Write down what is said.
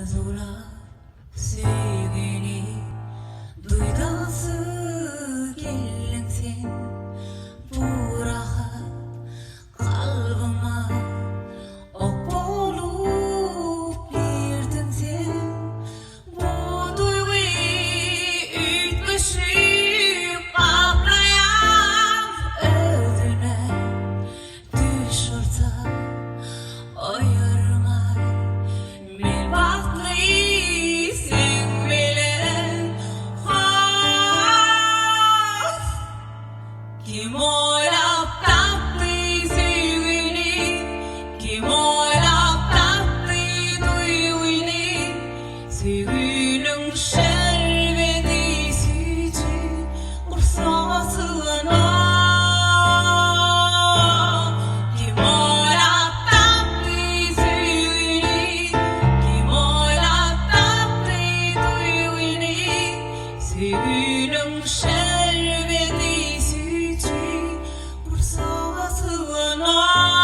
Arzuwlap söýgini duýdasy geldiň sen Bu rahat kalbyma ok bolup girdiň sen Bu duýgy üýtgeşik gaplaýar özüne Düýş bolsa oýarmaý Men bagtly seň bilen has Kim oýlap tapdy söýgini Kim oýlap tapdy duýgyny Söýginiň şerbedi süýji gursaga syganok. Kim oýlap tapdy söýgini, Kim oýlap tapdy duýgyny, Söýginiň şerbedi süýji gursaga syganok.